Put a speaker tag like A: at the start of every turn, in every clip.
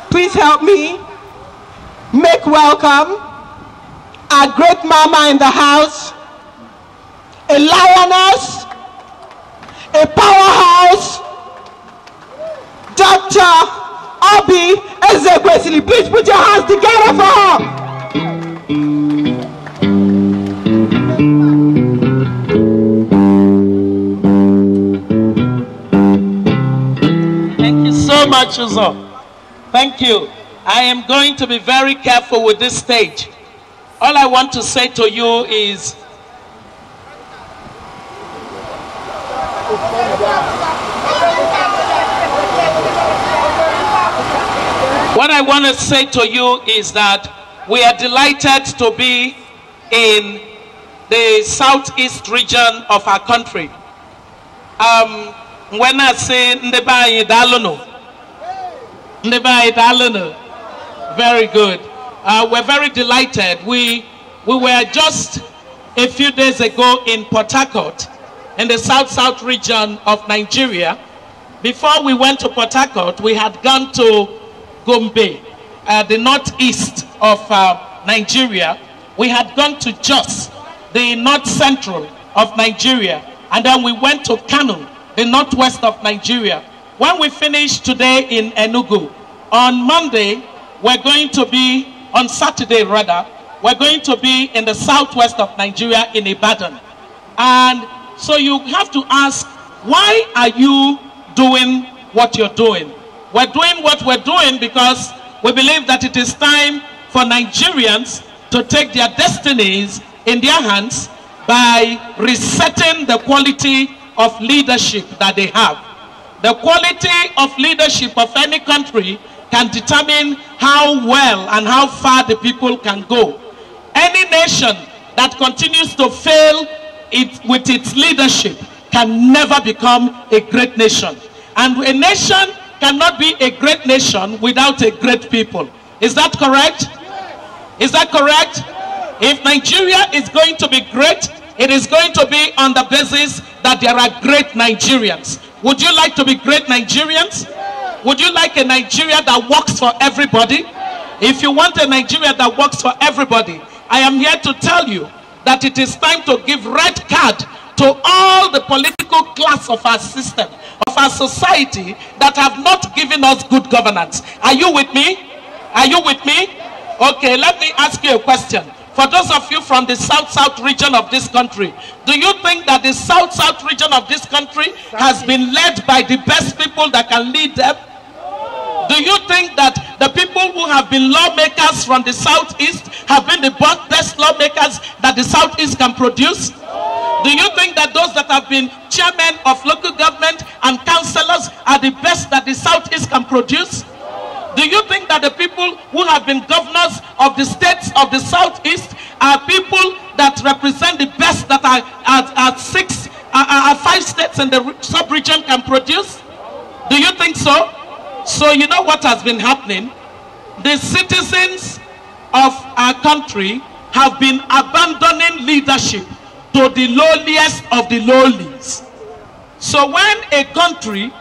A: Please help me make welcome our great mama in the house, a lioness, a powerhouse, Dr. Oby Ezekwesili. Please put your hands together for her.
B: Thank you so much, Uzo. Thank you. I am going to be very careful with this stage. All I want to say to you is, what I want to say to you is that we are delighted to be in the southeast region of our country. When I say Ndị be anyị daalụnụ, Ndị be anyị daalụnụ, very good. We're very delighted. We were just a few days ago in Port Harcourt, in the south-south region of Nigeria. Before we went to Port Harcourt, we had gone to Gombe, the northeast of Nigeria. We had gone to Jos, the north central of Nigeria. And then we went to Kano, the northwest of Nigeria. When we finish today in Enugu, on Monday, we're going to be, on Saturday rather, we're going to be in the southwest of Nigeria in Ibadan. And so you have to ask, why are you doing what you're doing? We're doing what we're doing because we believe that it is time for Nigerians to take their destinies in their hands by resetting the quality of leadership that they have. The quality of leadership of any country can determine how well and how far the people can go. Any nation that continues to fail with its leadership can never become a great nation. And a nation cannot be a great nation without a great people. Is that correct? Is that correct? If Nigeria is going to be great, it is going to be on the basis that there are great Nigerians. Would you like to be great Nigerians? Would you like a Nigeria that works for everybody? If you want a Nigeria that works for everybody, I am here to tell you that it is time to give red card to all the political class of our system, of our society, that have not given us good governance. Are you with me? Are you with me? Okay, let me ask you a question. For those of you from the South-South region of this country, do you think that the South-South region of this country has been led by the best people that can lead them? Do you think that the people who have been lawmakers from the Southeast have been the best lawmakers that the Southeast can produce? Do you think that those that have been chairmen of local government and councillors are the best that the Southeast can produce? Do you think that the people who have been governors of the states of the Southeast are people that represent the best that are five states in the sub-region can produce? Do you think so? So you know what has been happening? The citizens of our country have been abandoning leadership to the lowliest of the lowlies. So when a country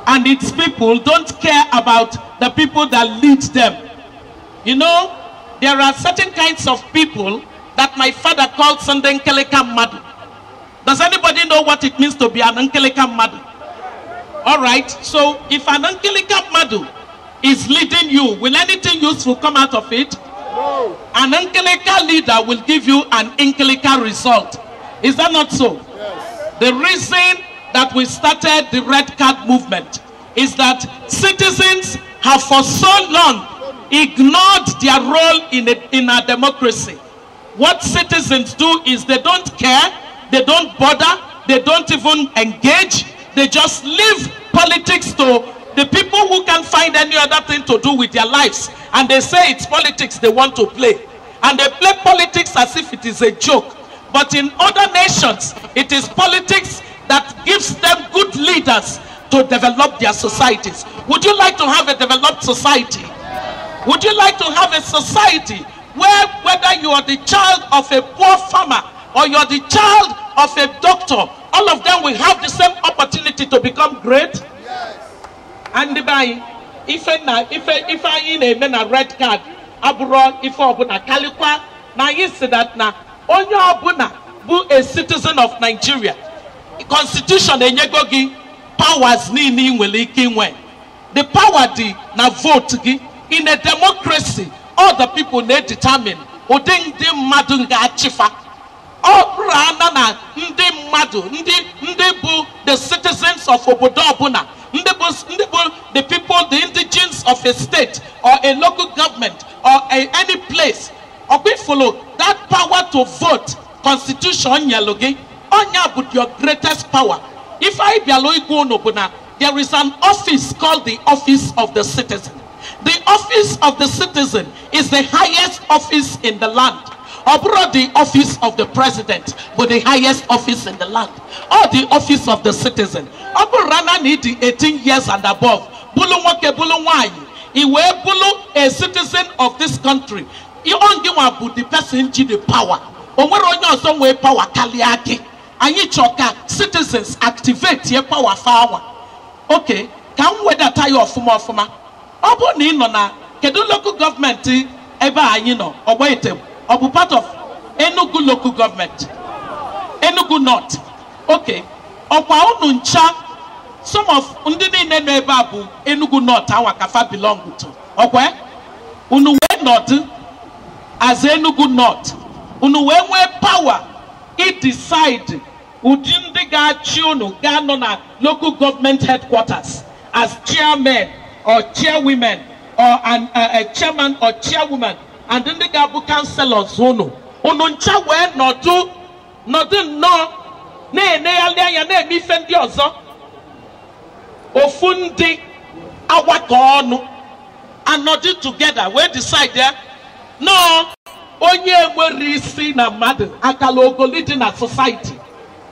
B: and its people don't care about the people that lead them, you know, there are certain kinds of people that my father called Sunday Nkeleka Madu. Does anybody know what it means to be an Nkeleka Madu? All right, so if an Nkeleka Madu is leading you, will anything useful come out of it? No. An Nkeleka leader will give you an Nkeleka result. Is that not so?
C: Yes.
B: The reason that we started the Red Card movement is that citizens have for so long ignored their role in our democracy. What citizens do is they don't care, they don't bother, they don't even engage, they just leave politics to the people who can't find any other thing to do with their lives. And they say it's politics they want to play. And they play politics as if it is a joke. But in other nations, it is politics that gives them good leaders to develop their societies. Would you like to have a developed society? Would you like to have a society where whether you are the child of a poor farmer or you are the child of a doctor, all of them will have the same opportunity to become great?
C: Yes.
B: And by ife na ife ife anyị na-eme na red card abụrụ ife ọbụla kalikwa na anyị si that na onye ọbụla bụ a citizen of Nigeria, constitution enyego gị powers niile ị nwere ike inwe. The power dị na vote gị. In a democracy, all the people na-determine ụdị ndị mmadụ ga-achịfa. Ọ bụrụ ana na ndị mmadụ ndị bụ the citizens of obodo ọbụla, ndị bụ the people, the indigenes of a state or a local government or any place, ọkwa follow that power to vote constitution nyelụ gị, ọnya bụ your greatest power. Ife anyị bịalụ ikwu unu bụ na there is an office called the office of the citizen. The office of the citizen is the highest office in the land. Ọ bụrụ the office of the president bụ the highest office in the land, or the office of the citizen. Ọ bụrụ na ị dị 18 years and above, bụlụ nwoke, bụlụ nwanyị, i wee bụlụ a citizen of this country, ọ gị nwa bụ the person ji the power. O nwere onye ọzọ nwee power karịa gị. Anyị chọọ ka citizens activate ye power fa anwa. Okay, ka m wedata ya ọfụma ọfụma. Ọ bụrụ na ị nọ na kedu local government ebe a anyị nọ, Ọgbaete, ọ bụ part of Enugu local government, Enugu North. Okay, ọkwa unu ncha, some of ndị niile nọ ebe a bụ Enugu North anwa ka fa belong to. Ọkwa unu wee nọdụ as Enugu North, unu wee nwee power i decide ụdị ndị ga-achị unu ga-anọ na local government headquarters as chairmen or chairwomen or a chairman or chairwoman and ndị ga-abụ councillors unu. Unu ncha wee nọdụ nnọọ na-enegharị anya na-eme ife ndị ọzọ. Ofu ndị agbakọ ọnụ anọdụ together wee decide ya nọọ onye nwere isi na mmadụ akala ogoli dị na society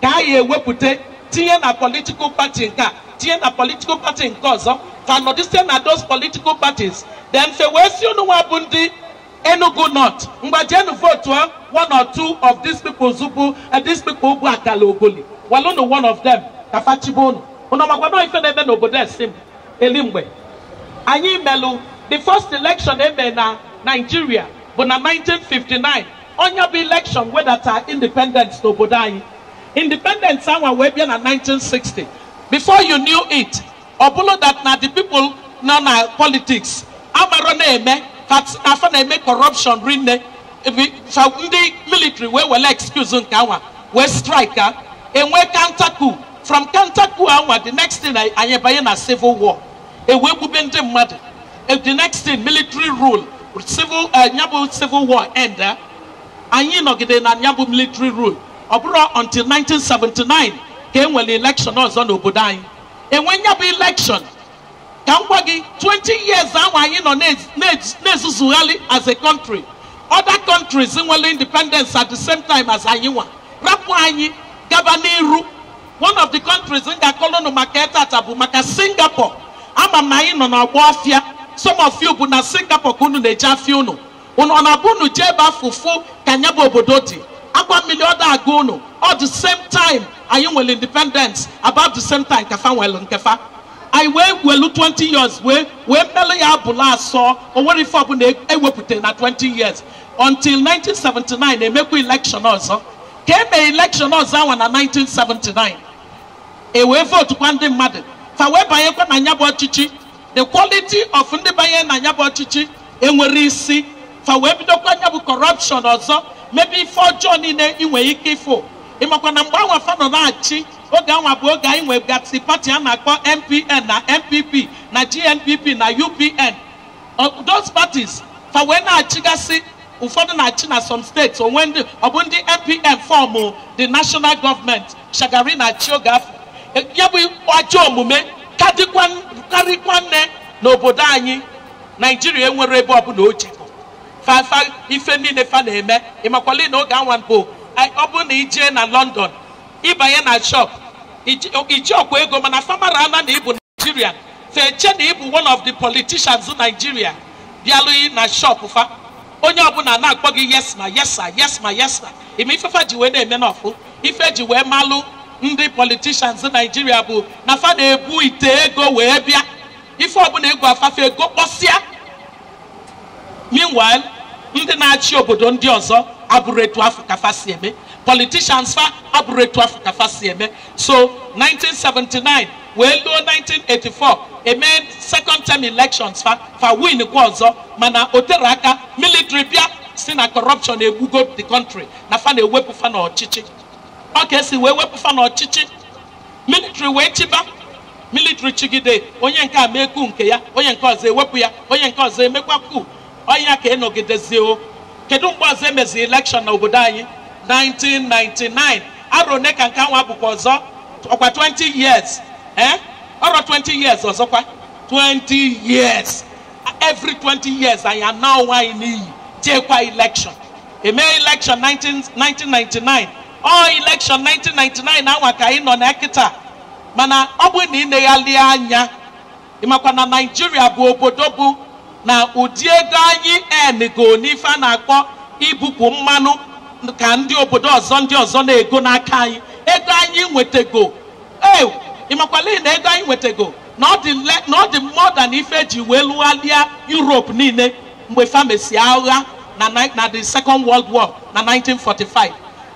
B: ka a ya ewepụta tinye na political party nke a, tinye na political party nke ọzọ, ka nọdụsie na those political parties. Then fe wee si unu nwa bụ ndị Enugu North, mgbajenu vote one or two of these people bụ these people bụ akala ogoli, walụnụ one of them ka fa chibe unu. Unu makwa nọ ife na-eme n'obodo esim eli mgbe anyị melụ the first election eme na Nigeria bụ na 1959. Onye bụ election wedata independence n'obodo anyị. Independence anwa wee bịa na 1960. Before you knew it, ọ bụrụ that na the people nọ na politics amarọ na-eme afa na-eme corruption rinne, ndị military wee were excuse nke anwa wee strike ha, enwe counter coup. From counter coup anwa, the next thing, anyị banye na civil war, ewee gbube ndị mmadụ. The next thing, military rule, civil nyabụ civil war end. Anyị nọgide na nyabụ military rule. Ọ bụrụ until 1979 ka e nwere election ọzọ n'obodo anyị, enwe nyabụ election. Ka m gwa gị, 20 years ahụ anyị nọ na-ezuzugharị as a country, other countries nwere independence at the same time as anyị nwa rapụ anyị gaba n'iru. One of the countries m ga-akọrọ unu maka tata bụ maka Singapore. Ama m na anyị nọ n'ọgbọ afịa. Some of you bụ na Singapore ka unu na-eje afịa unu. Unu ọ na-abụ unu jee ebe afụfụ ka nya bụ obodo dị akwa mmiri ọda aga unu. All the same time anyị nwere independence, about the same time kafa nwere nkefa. Anyị wee welu 20 years wee mmelụ ya abụla asọ. O nwere ife ọbụla ewepụta na 20 years until 1979 emekwa election ọzọ. Ka eme election ọzọ anwa na 1979, e wee votukwa ndị mmadụ, fa wee banyekwa na nya bụ ọchịchị. The quality of ndị banye na nya bụ ọchịchị enwere isi, fa wee bidokwa nya bụ corruption ọzọ, mebe ife ọjọọ niile ị nwere ike ịfụ. Ịmakwa na mgbe anwa fa nọ na-achị, oge anwa bụ oge anyị nwegasị party a na-akpọ NPN na NPP na GNPP na UPN. Those parties fa wee na-achịgasị. Ụfọdụ na-achị na some states. Onwe ndị ọ bụ ndị NPN form the national government, Shagari na-achị oge afọ. Ya bụ ajọ omume karịkwa nne n'obodo anyị Naijiria. Enwere ebe ọbụla o jekọ fafa ife niile fa na-eme. Ịmakwali na oge anwa bụ ọ bụrụ na ijee na London, ịbanye na shop, iji ọkwa ego, mana famara ana na ịbụ Nigerian, feche na ịbụ one of the politicians Nigeria bịalụghị na shop fa. Onye ọbụla na-akpọ gị yes ma, yes sir, yes ma, yes sir. Ime ifefa ji wee na-eme n'ọfụ ife ji wee malụ ndị politicians Nigeria bụ na fa na-ebu ite ego wee bịa ife ọbụla ego afafe ego kpọsịa. Meanwhile, ndị na-achị obodo ndị ọzọ abụrụ etu afọ ka fa si eme. Politicians fa abụrụ etu afọ ka fa si eme. So 1979 wee luo 1984, eme second term elections, fa win kwa ọzọ, mana o tere aka military bịa si na corruption egbugo the country, na fa na-ewepụ fa n'ọchịchị. Ọ ka esi wee wepụ fa n'ọchịchị, military wee chịba. Military chigide, onye nke a mee coup nke ya, onye nke ọzọ ewepụ ya, onye nke ọzọ emekwa coup. Ọnya ka ịnọgidezie o. Kedu mgbe ọzọ emezi election na obodo anyị? 1999. Arọ one ka nke anwa bụkwa ọzọ? Ọkwa 20 years, eh? Ọrọ 20 years ọzọkwa, 20 years. Every 20 years anyị ana onwe anyị n'iyi. Jekwa election, eme election 19 1999. Ọ election 1999 anwa ka anyị nọ na kịta. Mana ọ bụrụ na ị na-eghalị anya, ịmakwa na Naijiria bụ obodo bụ na ụdị ego anyị enego n'ife a na-akpọ ibupụ mmanụ ka ndị obodo ọzọ ndị ọzọ na-ego n'aka anyị. Ego anyị nwetego ee, ịmakwala na ego anyị nwetego na ọ dị more than ife eji wee lụghalịa Europe niile mgbe famesi agha na the Second World War na 1945.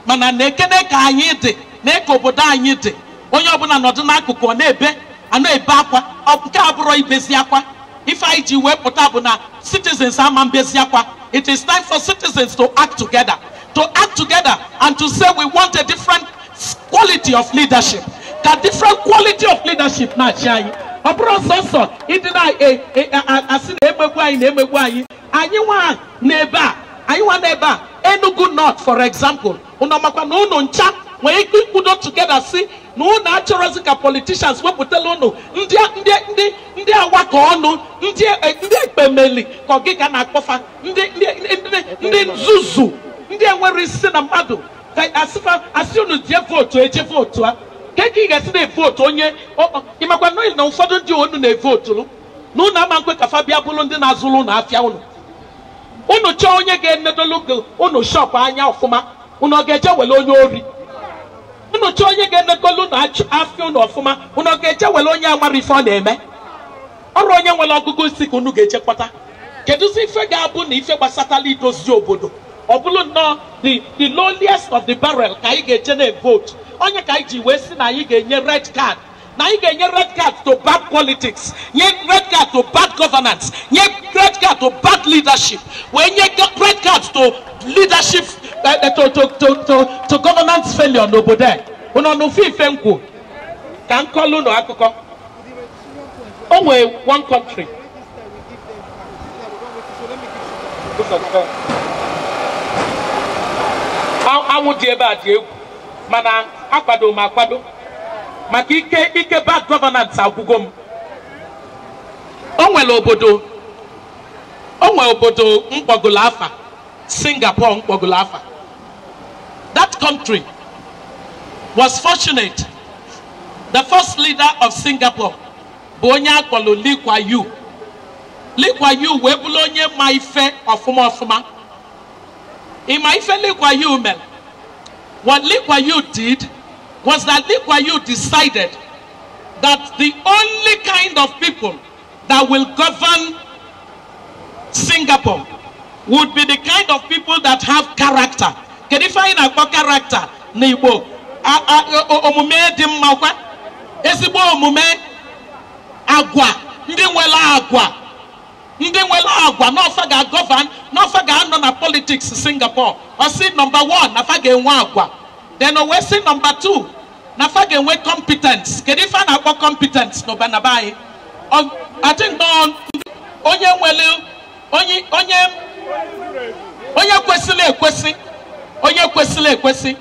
B: Mana na ekene ka anyị dị na ka obodo anyị dị, onye ọbụla nọdụ n'akụkụ ọ na-ebe a na-ebe akwa. Nke a bụrụ ibezi akwa. Ife anyị ji wee pụta bụ na citizens ama mbezi akwa. It is time for citizens to act together, to act together and to say we want a different quality of leadership, ka different quality of leadership na-achị anyị. Ọ bụrụ sọsọ ịdị na-asị na emegbu anyị, na-emegbu anyị. Anyị nwa n'ebe a, anyị nwa n'ebe a, Enugu North for example, unu makwa na unu ncha nwere ike ikwudo together si na unu achọrọzi ka politicians wepụtala unu ndị ndị ndị ndị awakọ ọnụ, ndị ndị ekpemeli ka ọ gị ka na-akpọfa, ndị ndị ndị nzuzu, ndị enwere isi na mmadụ, ka asịfa asị unu jee vote, eje vote a ka ị ga-esi na-evotu onye. Ịmakwa na ụfọdụ ndị unu na-evotulu na unu ama nkwe ka fa bịa bụrụ ndị na-azụrụ unu afịa unu. Unu chọọ onye ga-enedolu unu shop anya ọfụma, unu ọ ga-eje were onye ori? Unu chọọ onye ga-enekọlu unu afịa unu ọfụma, unu ọ ga-eje were onye amara ife ọ na-eme? Ọrụ onye nwere ọgụgụ isi ka unu ga-eje kpọta. Kedụzi ife ga-abụ na ife gbasatala idozi obodo, ọ bụrụ nnọọ the lowliest of the barrel ka anyị ga-eje na-evote? Onye ka anyị ji wee sị na anyị ga-enye red card, na anyị ga-enye red card to bad politics, nye red card to bad governance, nye red card to bad leadership, wee nye red card to leadership, to governance failure n'obodo a. Unu n'ofe ife nkwu ka nkọlụ unu akụkọ. O nwee one country, anwụ dị ebe a dị egwu, mana akwado m akwado maka ike ike bad governance agwụgo m. O nwere obodo, o nwere obodo mkpọgolo afa Singapore, mkpọgolo afa. That country was fortunate. The first leader of Singapore bụ onye akpọrọ Lee Kuan Yew. Lee Kuan Yew wee bụrụ onye ma ife ọfụma ọfụma. Ịma ife Lee Kuan Yew mere? What Lee Kuan Yew did was that Lee Kuan Yew decided that the only kind of people that will govern Singapore would be the kind of people that have character. Kedu ife anyị na-akpọ character n'Igbo? Omume dị mma, kwa ezigbo omume, agwa, ndị nwere agwa, ndị nwere agwa n'ọfa ga-govern, n'ọfa ga-anọ na politics Singapore. Ọ sị number one, na fa ga-enwe agwa. Then o wee sị number two, na fa ga-enwe competence. Kedu ife a na-akpọ competence n'obanaba anyị? I think onye nwere onye onye onye kwesịrị ekwesị, onye kwesịrị ekwesị.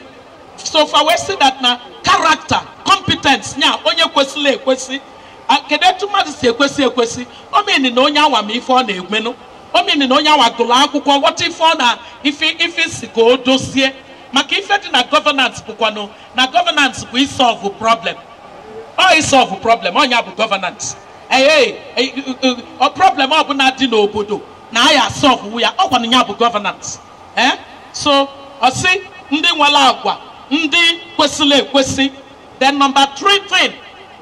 B: So far we see that na character, competence, nya onye kwesịrị ekwesị. Kedu etu mmadụ si ekwesị ekwesị? O mean na onye awa ma ife ọ na-emenụ, o mean na onye awa gụrụ akwụkwọ, ghọta ife ọ na ife ife si ka o dozie. Maka ife dị na governance bụkwanụ na governance bụ isolve problem. Ọ isolve problem, ọnya bụ governance. Ee, ọ problem ọbụla dị n'obodo. Na ya solve ya ọkwa na ya bụ governance. So ọ sị ndị nwere agwa, ndị kwesịrị ekwesị. Then number 3 thing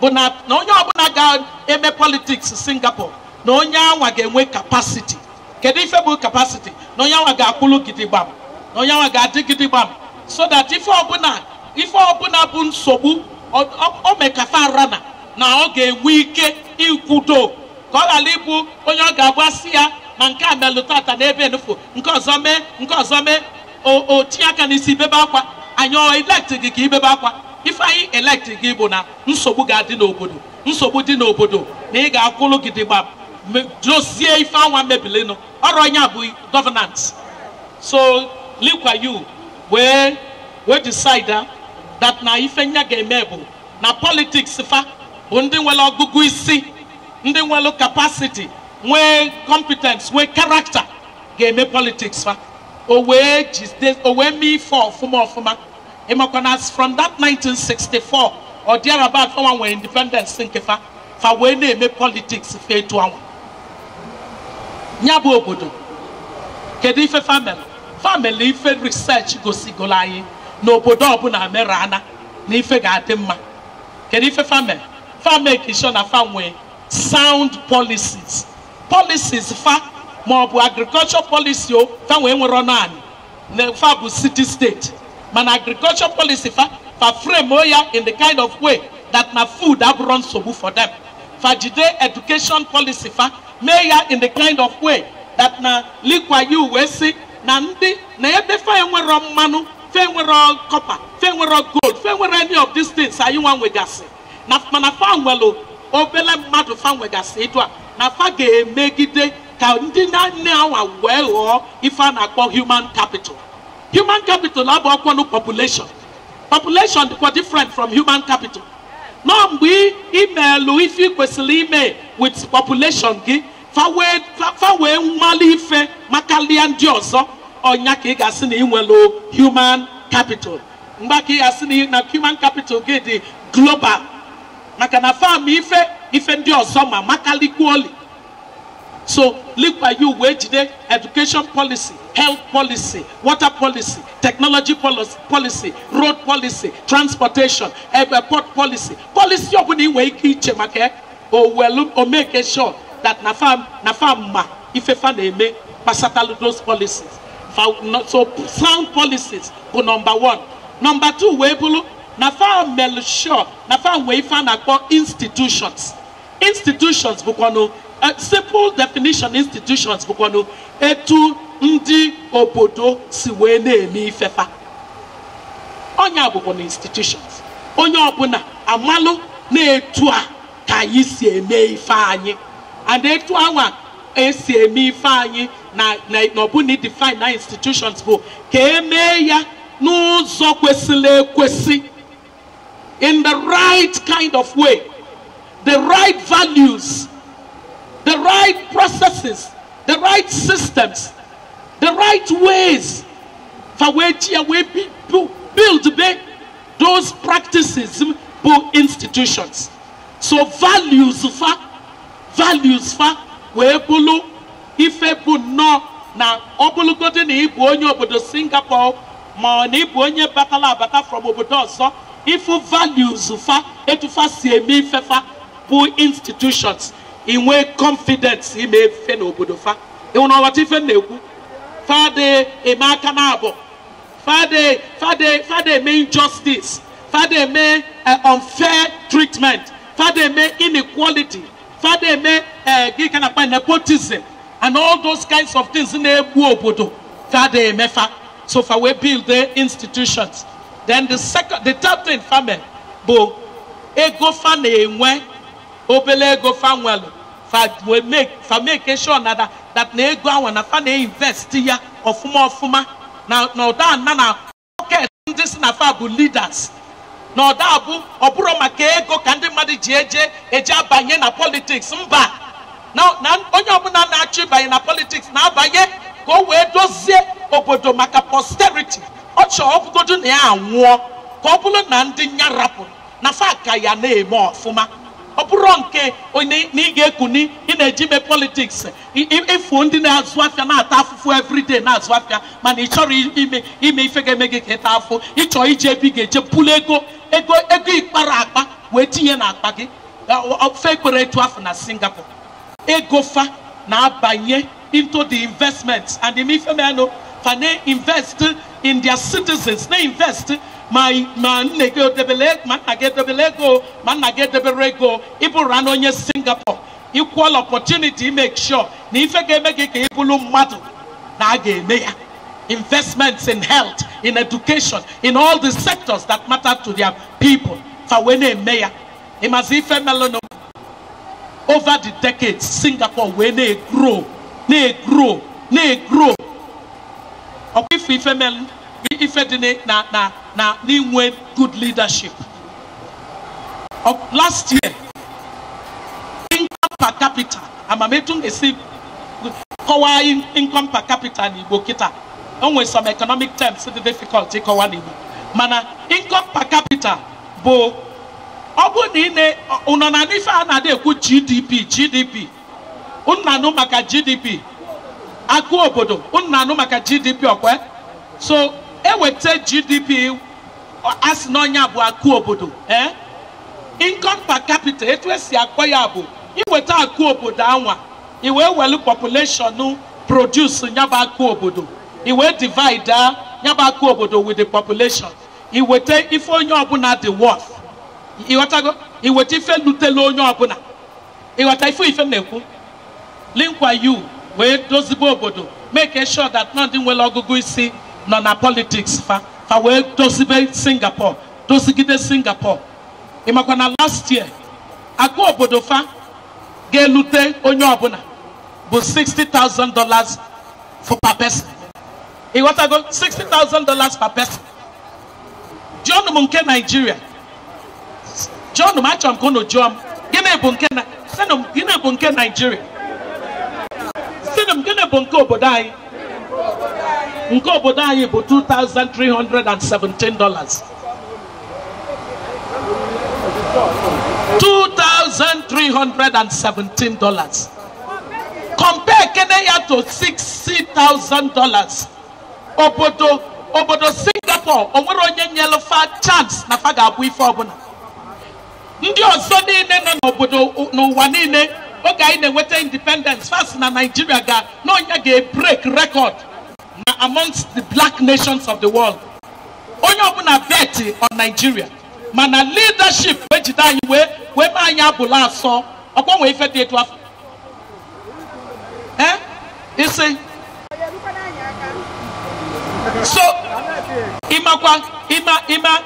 B: bụ na onye ọbụla ga-eme politics Singapore, na onye anwa ga-enwe capacity. Kedu ife bụ capacity? Na onye anwa ga-akwụlụ gidigbam, na onye anwa ga-adị gidigbam, so that ife ọbụla bụ nsogbu o mekafa rana na ọ ga-enwe ike ikwudo, ka ọ ghara ịbụ onye ọ ga-agbasi ya na nke a melụ tata n'ebe enufu, nke ọzọ mee, nke ọzọ mee, o tinye aka n'isi bebe akwa. Anyị ọ elect gị ka ibebe akwa? Ife anyị elect gị bụ na nsogbu ga-adị n'obodo, nsogbu dị n'obodo na ị ga-akwụlụ gidigbam dozie ife anwa mebilinụ. Ọrụ onye a bụ governance. So Lee Kuan Yew wee decide that na ife nya ga-eme bụ na politics fa bụ ndị nwere ọgụgụ isi, ndị nwere capacity, nwee competence, nwee character ga-eme politics fa. O wee mee ife ọfụma ọfụma. Ịmakwa na from that 1964 or thereabout fa nwere independence nke fa, fa wee na-eme politics fa etu anwa. Nya bụ obodo kedu ife family? Family ife research gosigolo anyị n'obodo ọbụla mere ana na ife ga-adị mma. Kedu ife family? Fa make sure na fa nwee sound policies. Policies fa ma ọ bụ agriculture policy o fa nwee nwere ọnụ anyị na fa bụ city state, mana agriculture policy fa frame ya in the kind of way that na food abụrụ nsogbu for them. Fa jide education policy fa mee ya in the kind of way that na Lee Kuan Yew wee sị na ndị na ebe fa enwero mmanụ, fa enwero copper, fa enwero gold, fa enwero any of these things anyị nwa nwegasị na mana fa nwelu obele mmadụ fa nwegasị etu a na fa ga-emegide ka ndị nne anwa wee ghọọ ife a na-akpọ human capital. Human capital abụ ọkwanụ population. Population dịkwa different from human capital. Nọ mgbe imeelụ ife ị kwesịrị ime with population gị, fa wee nwale ife makalia ndị ọzọ, ọnya ka ị ga-asị na ị nwelu human capital. Mgbe ka ị ga-asị na human capital gị dị global, maka na fam ife ndị ọzọ ma makalikwuoli. So Lee Kuan Yew wee jide education policy, health policy, water policy, technology policy, road policy, transportation, airport policy. Policy ọbụla ị nwere ike iche maka o make sure that na fam ma ife fa na-eme gbasatalụ those policies. So sound policies bụ number 1. Number 2 wee bụrụ na fa melu sure na fa nwee ife a na-akpọ institutions. Institutions bụkwanụ simple definition. Institutions bụkwanụ etu ndị obodo si wee na-eme ifefa. Onye bụkwanụ institutions. Onye ọbụla amalụ na-etu a ka anyị si eme ife anyị, and etu anwa esi eme ife anyị na ọbụna define na institutions bụ ka emee ya n'ụzọ kwesịrị ekwesị, in the right kind of way, the right values, the right processes, the right systems, the right ways for which we build those practices bụ institutions. So values fa wee bụlụ ife bụ nnọọ na ọ bụlụgodị na ịbụ onye obodo Singapore ma ọ na ịbụ onye batala abata from obodo ọzọ, ifu values fa etu fa si eme ife fa bụ institutions. Inwe confidence ime ife n'obodo fa. Ịhụ na ọghọta ife na-ekwu, fade eme aka na abụ, fade eme injustice, fade eme unfair treatment, fade eme inequality, fade eme gị ka na-akpa nepotism and all those kinds of things na-egbu obodo, fade eme fa. So fa we build the institutions. Then the third thing family bụ ego fa na-enwe, obele ego fa nwelu, fa make sure na that na ego anwa na fa na-invest ya ọfụma ọfụma, na ụda na na pocket ndị si na fa bụ leaders, na ụda bụ ọ bụrụ maka ego ka ndị mmadụ ji eje abanye na politics. Mba, na onye ọbụla na-achọ ịbanye na politics na-abanye ka o wee dozie obodo maka posterity. Ọ chọọ ọbụgodu na ya anwụọ, ka ọ bụrụ na ndị nya rapụrụ na fa ka ya na-eme ọfụma. Ọ Ọ bụrụ nke onye na ị ga-ekuni, ị na-eji mee politics, ịfụ ndị na-azụ afịa na-ata afụfụ everyday na-azụ afịa, mana ị chọrọ ime ife ga-eme gị ka ịta afụ. Ịchọ ije ebe ị ga-eje pụlụ ego ịkpara akpa wee tinye n'akpa gị. Ofe ekwere etu afọ na Singapore, ego fa na-abanye into the investments and ime ife menụ fa na-invest in their citizens, na-invest ma nne gị edebele, ma nna gị edebele ego, ma nna gị edebere ego. Ịbụrụ na onye Singapore, equal opportunity, make sure na ife ga-eme gị ka ị bụrụ mmadụ na a ga-eme ya. Investments in health, in education, in all the sectors that matter to their people, fa wee na-eme ya. Ịmazi ife melụnụ? Over the decades, Singapore wee na-egrow, na-egrow, na-egrow. Ọkwa ife melụ, ife dị na n'inwe good leadership. Last year, income per capita, amametu m ga-esi kọwaa income per capita n'Igbo kịta. O nwere some economic terms dị difficult ịkọwa n'Igbo, mana income per capita bụ, ọ bụrụ na ị na ụnọ na ife a na-adị ekwu GDP, GDP, unu na-anụ maka GDP, akụ obodo, unu na-anụ maka GDP ọkwe. So eweta GDP, a sị na ọnya bụ akụ obodo. Income per capita, etu esi akpọ ya bụ iweta akụ obodo anwa, i wee welu population produce nyaba akụ obodo, i wee divide nyaba akụ obodo with the population, i weta ife onye ọbụla dị worth. Ịghọtago? Iweta ife lutelu onye ọbụla. Ịghọta ife m na-ekwu? Lee Kuan Yew wee dozibe obodo, make sure that nọ ndị nwere ọgụgụ isi nọ na politics fa. Fa wee dozibe Singapore, dozigide Singapore. Ịmakwa na last year, akụ obodo fa ga-elute onye ọbụla bụ $60,000 for per person. Ịghọtago? $60,000 per person. Jụọnụ m nke Nigeria. Jụọnụ m, achọrọ m ka unu jụọ m gịnị bụ nke na, sịnụ m gịnị bụ nke Nigeria. Sịnụ m gịnị bụ nke obodo anyị. Nke obodo anyị bụ $2,317. $2,317. Compare kene ya to $60,000. Obodo Singapore, o nwere onye nyelu fa chance na fa ga-abụ ife ọbụla. Ndị ọzọ niile nọ n'obodo n'ụwa niile, oge anyị na-enweta independence, fast na Nigeria ga na onye ga-break record na amongst the black nations of the world. Onye ọbụla bet on Nigeria, mana leadership wee jide anyị wee mee anyị abụla asọ ọgbanwe ife dị etu afọ. Isi so ịmakwa ịma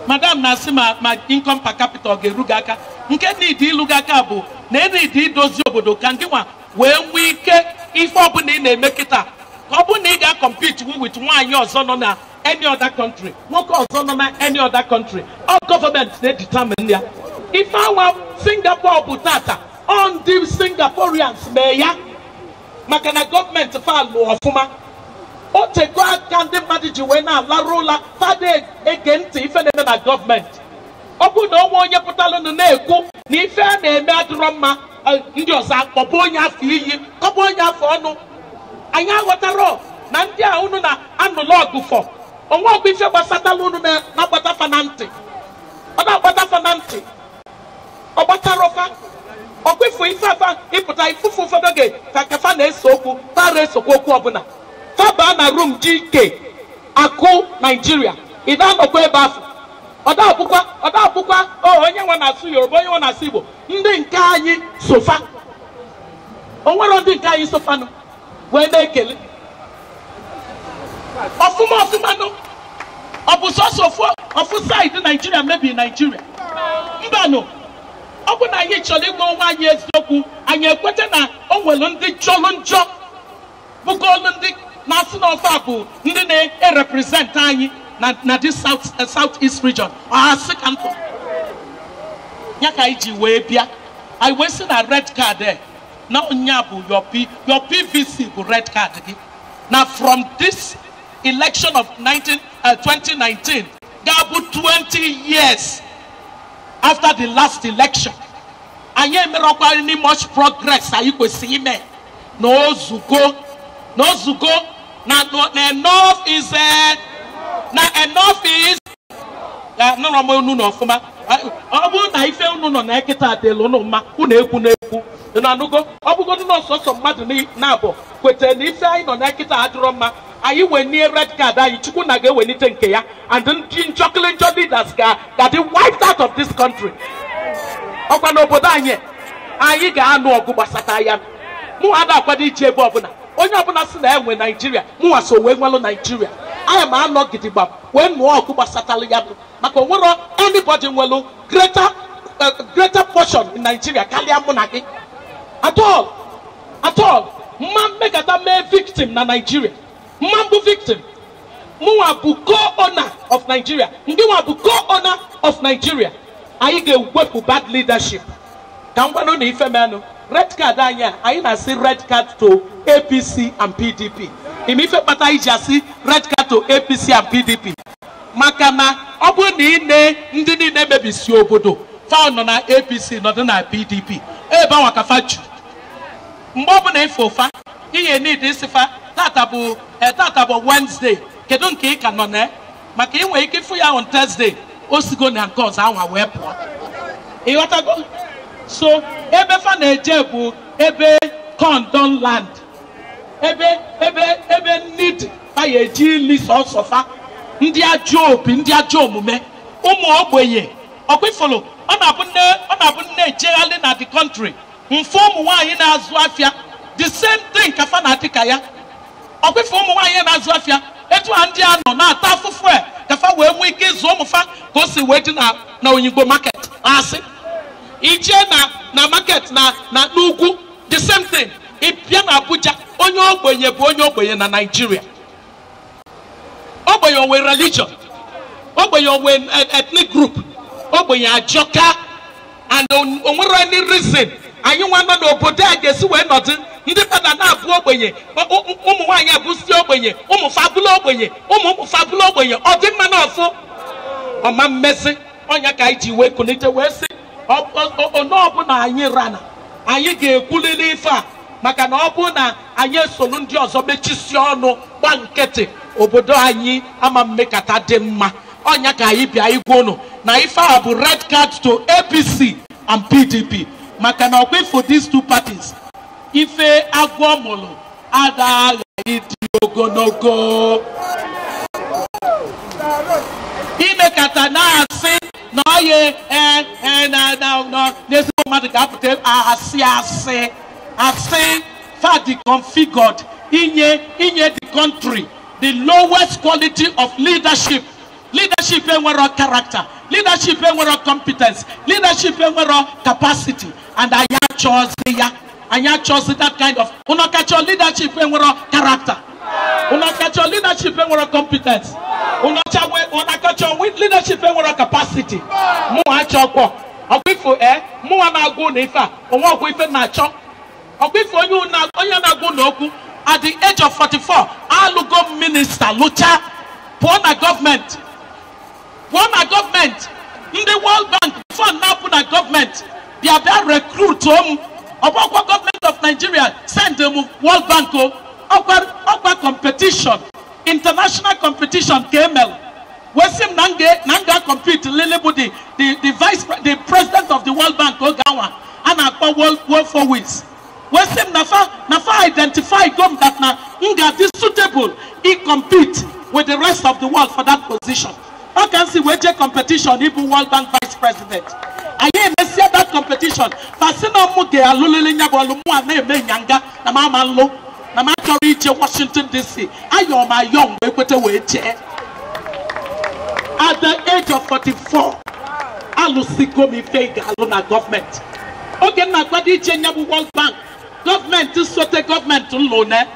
B: madam na-asị ma income per capita ọ ga-eru gị aka. Nke nidi ilu gị aka bụ na enidi idozi obodo ka nke nwa wee nwee ike ife ọbụla ị na-eme kịta, ka ọ bụrụ na ị ga-compete with nwaanyị ọzọ nọ na any other country, nwoke ọzọ nọ na any other country. All government na-determine ya. Ife awa Singapore bụ tata, ọ ndị Singaporeans mee ya, maka na gọọmenti fa lụ ọfụma. O tego aka ndị mmadụ ji wee na-alarụ ụla, fada ege ntị ife na-eme na gọọmenti. Ọ bụrụ na onwe onye pụtalụnụ na-ekwu na ife a na-eme adịrọ mma, ndị ọzọ akpọbụ onye afọ iyi, kọbụ onye afọ ọnụ. Anyị aghọtara na ndị a unu na-anụlụ ọgụ fọ onwe ọgụ ife gbasatala unu na-agbata fa na ntị. Ọ na-agbata fa na ntị, ọ gbatara fa ọkwa ifu ife afa ịpụta ifufu ụfọdụ oge ka fa na-ese okwu, fara esokwa okwu ọbụla. Fa baa na room GK akụ Naijiria, ị na-anọkwa ebe afọ. Ọ da abụkwa onye nwe na-asụ Yoruba, onye nwe na-asụ Igbo, ndị nke anyị sofa onwere ndị nke anyị sofanụ wee na-ekele ọfụma ọfụmanụ. Ọ bụ sọsọ ofu side Naijiria mebiri Naijiria? Mbanụ. Ọ bụ na anyị chọrọ ịgwa onwe anyị eziokwu, anyị ekweta na o nwere ndị jọrọ njọ bụkolu ndị na-asị na ofe a bụ ndị na-erepresent anyị na this South East region. Ọ asị ka ntụ ya ka anyị ji wee bịa. Anyị wee sị na red card na onye bụ your PVC bụ red card gị na from this election of 19, 2019 ga-abụ 20 years. After the last election, anyị emerọkwa any much progress anyị kwesịrị ime. Na ozugo, na ozugo, na enough is na enough is. Nọrọ m unu n'ọfụma. Ọ bụrụ na ife unu nọ na ekịta adịla unu mma, unu ekwu n'ekwu. Unu anụgo? Ọ bụgodu na ọsọsọ mmadụ na-abụ kwetara na ife anyị nọ na ekịta adịrọ mma, anyị wenie red card anyị, Chukwu na ga-ewelite nke ya, and ndị njọkịlị njọ leaders ga-adị wiped out of this country. Ọkwa n'obodo anyị, anyị ga-anụ ọgụ gbasata ya. Mụ ada akwado ije ebe ọbụla. Onye ọbụla si na enwe Naijiria, mụnwa so wee nwelụ Naijiria. Anya m anọ gidigba wee nụọ ọgụ gbasatara ya, maka onwero anybody nwelụ greater portion in Nigeria karịa mụ na gị. At all, at all. Mma mmekata mee victim na Nigeria. Mma mbụ victim. Mụnwa bụ co-owner of Nigeria. Ndị nwa bụ co-owner of Nigeria. Anyị ga-ewepụ bad leadership. Ka m gwanụ na ife menụ. Red card anyị, anyị na-asị red card to APC and PDP. Ime ife kpata anyị ji asị red card to APC and PDP. Maka na ọ bụrụ na ị na ndị niile mebisi obodo, fa nọ na APC nọdụ na PDP. Ebe anwa ka fa ju. Mgbe ọbụla ife ụfa, ihe niile isi fa, tata bụ Wednesday. Kedu nke ị ka nọ na? Maka ị nwere ike ịfụ ya on Thursday, o sigo na nke ọzọ anwa wee pụọ. Ịghọtago? So ebe fa na-eje bụ ebe condon land, ebe ebe ebe need fa ya eji ili sọsọ fa, ndị ajọ obi, ndị ajọ omume, ụmụ ogbenye. Ọkwa ifolo, ọ na-abụ nne ejegharị na the country, mfe ụmụ nwaanyị na-azụ afịa, the same thing ka fa na-adị ka ya. Ọkwa ife ụmụ nwaanyị na-azụ afịa, etu ha ndị a nọ na-ata afụfụ e ka fa wee nwee ike ịzụ ụmụ fa ka o si wee dị na Oyingbo market. Asị ije na market na n'ugwu, the same thing. Ị bịa na Abuja, onye ogbenye bụ onye ogbenye na Nigeria. Ogbenye onwe religion, ogbenye onwe ethnic group, ogbenye ajọka, and onwere any reason anyị nwa nọ n'obodo a ga-esi wee nọdụ ndị fada na-abụ ogbenye, ụmụ nwaanyị abụsi ogbenye, ụmụ fabụla ogbenye, ụmụ fabụla ogbenye. Ọ dị mma na ọfụ ọma mmezi. Ọnya ka anyị ji wee kunite wee sị onye ọbụla anyị rana, anyị ga-ekwulili ife a, maka na ọ bụ na anyị esolu ndị ọzọ mechisi ọnụ gba nkịtị, obodo anyị ama mmekata dị mma. Ọnya ka anyị bịa igwe unu na ife a bụ red card to APC and PDP. Maka na ọkwa ifo these two parties, ife agwọ mụrụ ada aghaghị dị ogologo. Imekata na-asị na oye na n'ezigbo mmadụ ga-apụta, asị asị asị. Fa dị configured inye the country the lowest quality of leadership. Leadership enwero character, leadership enwero competence, leadership enwero capacity, and anyị achọzi ya. Anyị achọzi that kind of. Unu kachọ leadership enwero character, unu kachọ leadership enwero competence, unu kachọ leadership enwero capacity. Mụ achọkwọ ọkwa ifo mụnwa na-agụ na ife a onwe ọkwa ife na-achọ. Ọkwa ife onye na-agụ na okwu at the age of 44 alụgo minista lụcha pụọ na gọọmenti, pụọ na gọọmenti. Ndị World Bank fund na-apụ na gọọmenti bịa bịa recruit m. Ọgbakwa gọọmenti of Nigeria send m World Bank o. Ọkwa competition, international competition ka emel wee sị m na m ga-compete lele bụ the vice the president of the World Bank oge anwa a na-akpọ World for Weeks. Wee sị m na fa identify gom that na m ga-adị suitable i compete with the rest of the world for that position. Ọ ka m si wee jee competition ịbụ World Bank vice president. Anyị emesia that competition, fasị na mụ ga-alụlili nya bụ ọlụ, mụ a na-eme nyanga na m ama nlụ, na m achọrọ ije Washington DC. Ayọ m ayọ mgbe ekwete wee jee. At the age of 44, alụsigo m ife ị ga-alụ na gọọmenti. Oge m na-akwado ije nya bụ World Bank, gọọmenti sote gọọmenti nlụ ne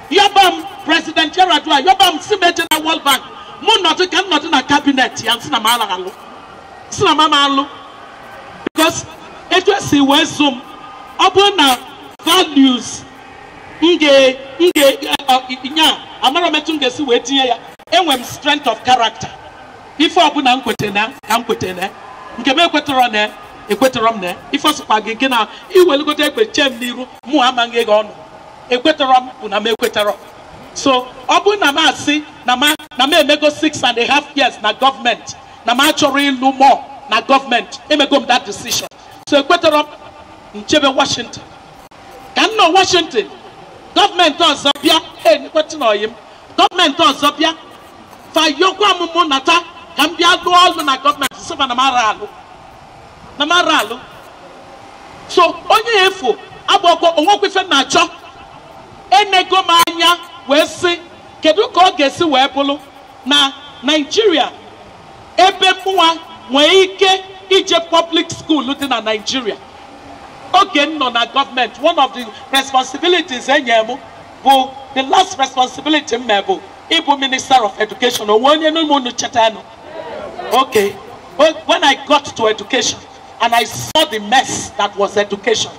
B: yọba m President Yar'Adua yọba m si m eje na World Bank, mụ nọdụ ka m nọdụ na kabinet ya, nsị na m alụ, nsị na m ama alụ. Because etu esi wee zụ m, ọ bụrụ na values m ga amara m etu m ga-esi wee tinye ya, enwe m strength of character. Ife ọbụla m kwete na ka m kwete na Nke m ekwetọrọ na ekwetọrọ m na ife ọsụkwa gị nke na iwelugote egbe chee m n'iru mụ amaghị gị ọnụ. Ekwetọrọ m bụ na m ekwetọrọ. So ọ bụrụ na m asị na m emego 6.5 years na gọọmenti, na m achọrọ ịlụ more na gọọmenti, emego m that decision. So ekwetọrọ m nchebe Washington. Ka m nọ Washington, gọọmenti ọzọ bịa, ekwetị na ọyị m, gọọmenti ọzọ bịa, fayọkwa m mụ nata ka m bịa lụọ ọlụ na gọọmenti, sịba na m ara alụ. Na m ara alụ. So onye efu agbọkọ onwekwa ife na-achọ, enego m anya wee sị kedu ka ọ ga-esi wee bụrụ na Nigeria ebe mụnwa nwee ike ije public school dị na Nigeria. Oge m nọ na gọọmenti, one of the responsibilities enye m bụ the last responsibility m mee bụ ịbụ Minister of Education. Onwe onye n'ime unu cheta nụ? Okay. When I got to education and I saw the mess that was education,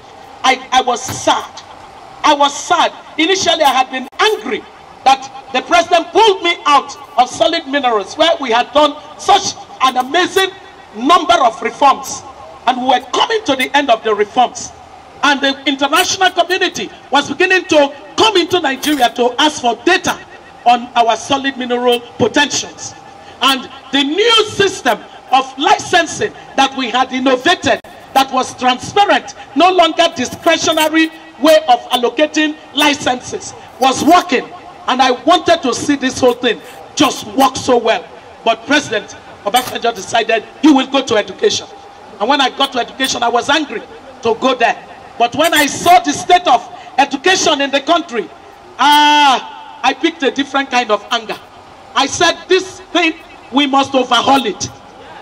B: I was sad. I was sad. Initially, I had been angry that the president pulled me out of solid minerals where we had done such an amazing number of reforms. And we were coming to the end of the reforms. And the international community was beginning to come into Nigeria to ask for data on our solid mineral potentials. And the new system of licensing that we had innovated, that was transparent, no longer discretionary way of allocating licenses, was working. And I wanted to see this whole thing just work so well. But President Obasanjo decided he will go to education. And when I got to education, I was angry to go there. But when I saw the state of education in the country, I picked a different kind of anger. I said, this thing, we must overhaul it.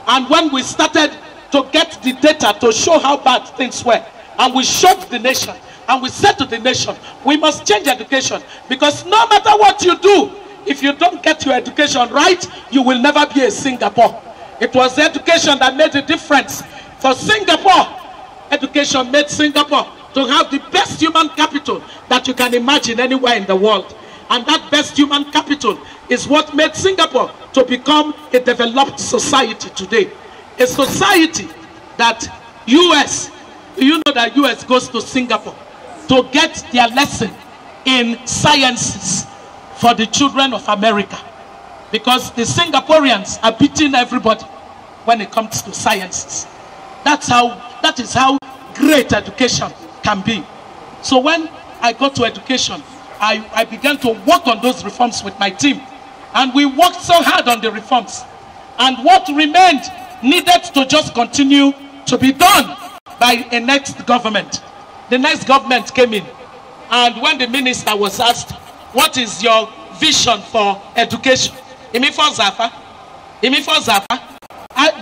B: And when we started to get the data to show how bad things were, and we showed the nation, and we said to the nation, we must change education, because no matter what you do, if you don't get your education right, you will never be a Singapore. It was education that made the difference. For Singapore, education made Singapore to have the best human capital that you can imagine anywhere in the world. And that best human capital is what made Singapore to become a developed society today. A society that US, you know that US goes to Singapore to get their lesson in sciences for the children of America. Because the Singaporeans are beating everybody when it comes to sciences. That is how great education can be. So when I got to education, I began to work on those reforms with my team. And we worked so hard on the reforms. And what remained needed to just continue to be done by a next government. The next government came in. And when the minister was asked, what is your vision for education?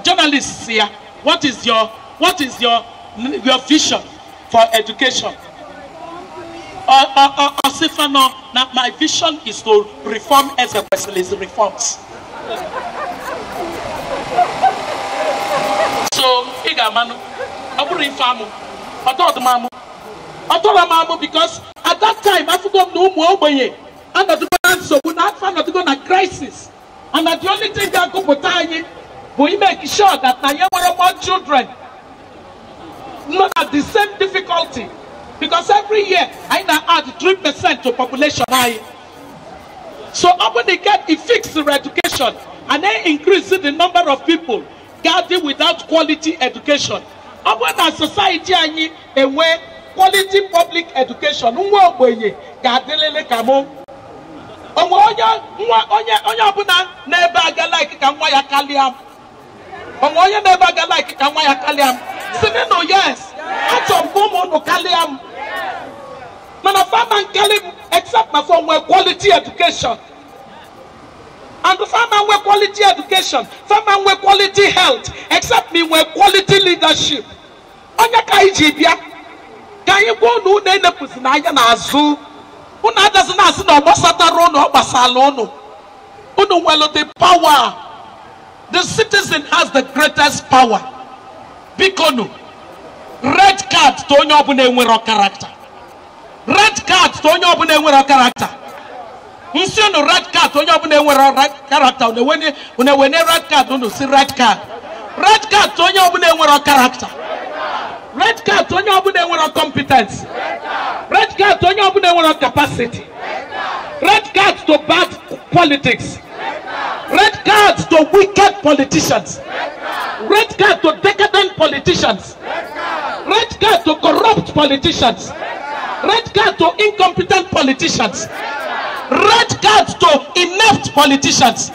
B: Journalists here, what is your vision for education? Now my vision is to reform Ezekwesili's reforms. So, because at that time, I forgot no more and the crisis. And that the only thing that go put we make sure that now more children not at the same difficulty. Because every year I now add 3% to population. So when they get a fixed education and they increase the number of people gathered without quality education. When our society and where quality public education, yes. Except my form quality education. And the farmer where quality education, farmer where quality health, except me where quality leadership. Onye ka iji bịa ka anyị gwa unu unu enepụzi n'anya n'azụ unu adazi na-asị na ọ gbasatara unu ọ gbasala unu unu nwere the power. The citizen has the greatest power. Bikonu, red card to onye ọbụla enwero character. Red card to onye ọbụla enwero character. Nsi unu red card onye ọbụla enwero character, unu ewene red card, unu si red card. Red card card to onye ọbụla enwero character. Red card to onye ọbụla enwero competence. Red card to onye ọbụla enwero capacity. Red card to bad politics. Red card to wicked politicians. Red card to decadent politicians. Red card to corrupt politicians. Red card to incompetent politicians. Red card to inept politicians.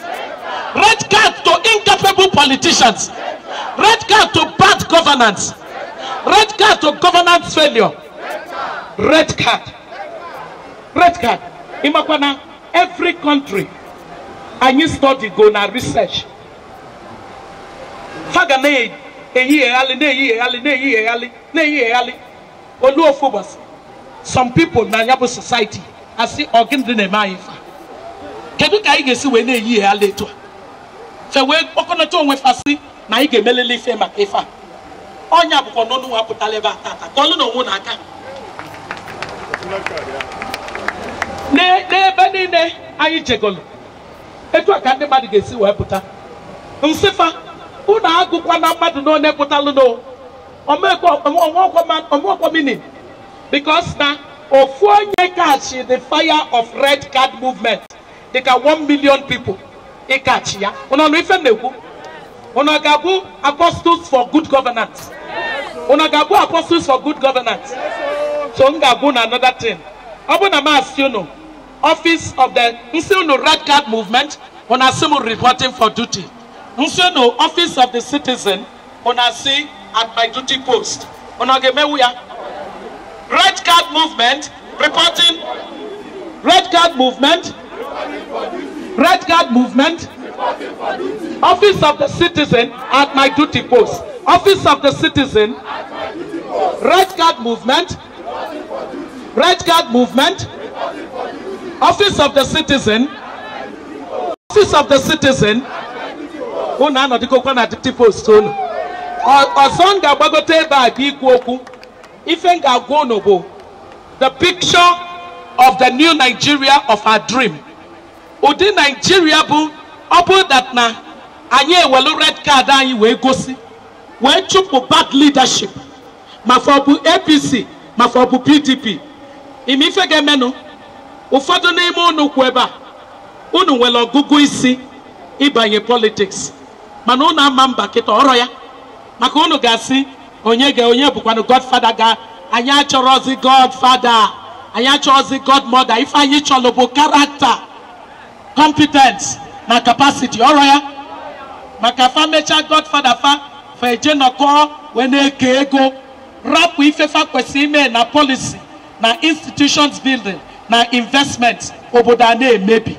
B: Red card to incapable politicians. Red card to bad governance. Red card to governance failure. Red card. Red card. Imakwana, every country, anyị study go na research. Faga na-eyighali na-eyighali na-eyighali na-eyighali. Olu ofu ụbọchị, some people na ya bụ society asị ọgịnị na-eme anyị fa. Kedu ka anyị ga-esi wee na-eyighali etu a? Fe wee kpọkọnata onwe fasị na anyị ga-emelele ife maka ife a. Ọnya bụkwa n'ọnụ nwa pụtara ebe a tata ka ọlụ na onwe na aka. N'ebe niile anyị jegolu, etu a ka ndị mmadụ ga-esi wee pụta. Nsịfa, unu agụkwa na mmadụ n'one pụtalụ n'o. Ọmụọkwa meaning. Because na ofu onye kachi the fire of red card movement dịka 1 million people ịkachi ya. Unu nụ ife m na-ekwu? Unu ga-abụ apostles for good governance. Unu ga-abụ apostles for good governance. So m ga-abụ na another thing. Ọ bụ na m asị unu, office of the nsi unu red card movement, unu asị m reporting for duty. Nsi unu office of the citizen, unu asị at my duty post. Unu ga-emewu ya? Red card movement, reporting. Red card movement. Red card movement. Office of the citizen at my duty post. Office of the citizen. Red card movement. Red card movement. Office of the citizen. Office of the citizen. Unu anọdịkwa na duty post unu. Ọzọ m ga-agbagote ebe a ga ikwu okwu. Ife m ga-agwa unu bụ the picture of the new Nigeria of our dream. Ụdị Nigeria bụ ọ bụ that na anyị ewelu red card anyị wee gosi wee chụpụ bad leadership, ma ọ bụ APC ma ọ bụ PDP. Ime ife ga-emenụ, ụfọdụ n'ime unu kwu ebe a, unu nwere ọgụgụ isi ịbanye politics, mana unu ama mba kịta ọrọ ya, maka unu ga-asị onye ga onye bụkwanụ godfather ga anyị achọrọzi godfather, anyị achọrọzi godmother. Ife anyị chọrọ bụ character, competence na capacity. Ọrọ ya, maka fa mechaa godfather fa fa eje nọkọ wee na-eke ego, rapụ ife fa kwesịrị ime na policy na institutions building na investment, obodo a na-emebi.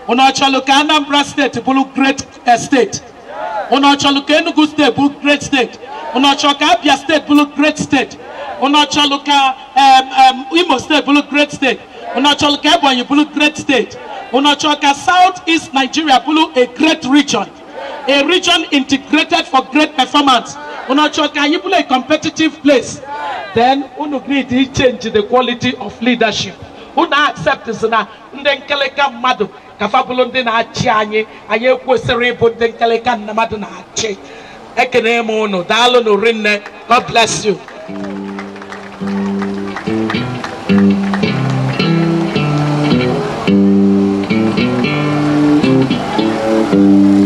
B: Unu achọlụ ka Anambra steeti bụrụ great state? Unu achọlụ ka Enugu steeti bụrụ great state? Unu achọlụ ka Abia steeti bụrụ great state? Unu achọlụ ka Imo steeti bụrụ great state? Unu achọlụ ka Ebonyi bụrụ great state? Unu achọlụ ka South East Nigeria bụrụ a great region, a region integrated for great performance? Unu achọlụ ka anyị bụrụ a competitive place? Then unu need to change the quality of leadership. Unu accept na ndị nkeleka mmadụ ka fa bụrụ ndị na-achị anyị. Anyị ekwesịrị ịbụ ndị nkeleka mmadụ na-achị. Ekene m unu, daalụ nụ rinne. God bless you.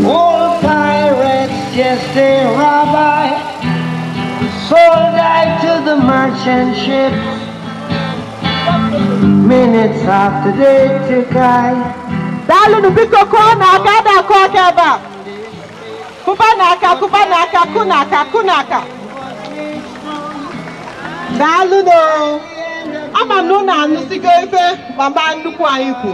C: Old pirates, yes, they rob I, sold I to the merchant ships. Minutes after they took I.
A: Daalụ biko kụọ n'aka, ada akụ aka ebe a. Kụba n'aka, kụba n'aka, kụ n'aka, kụ n'aka. Daalụ nụ. Ama m na unu anụsigo ife mama nnukwu anyị kwu.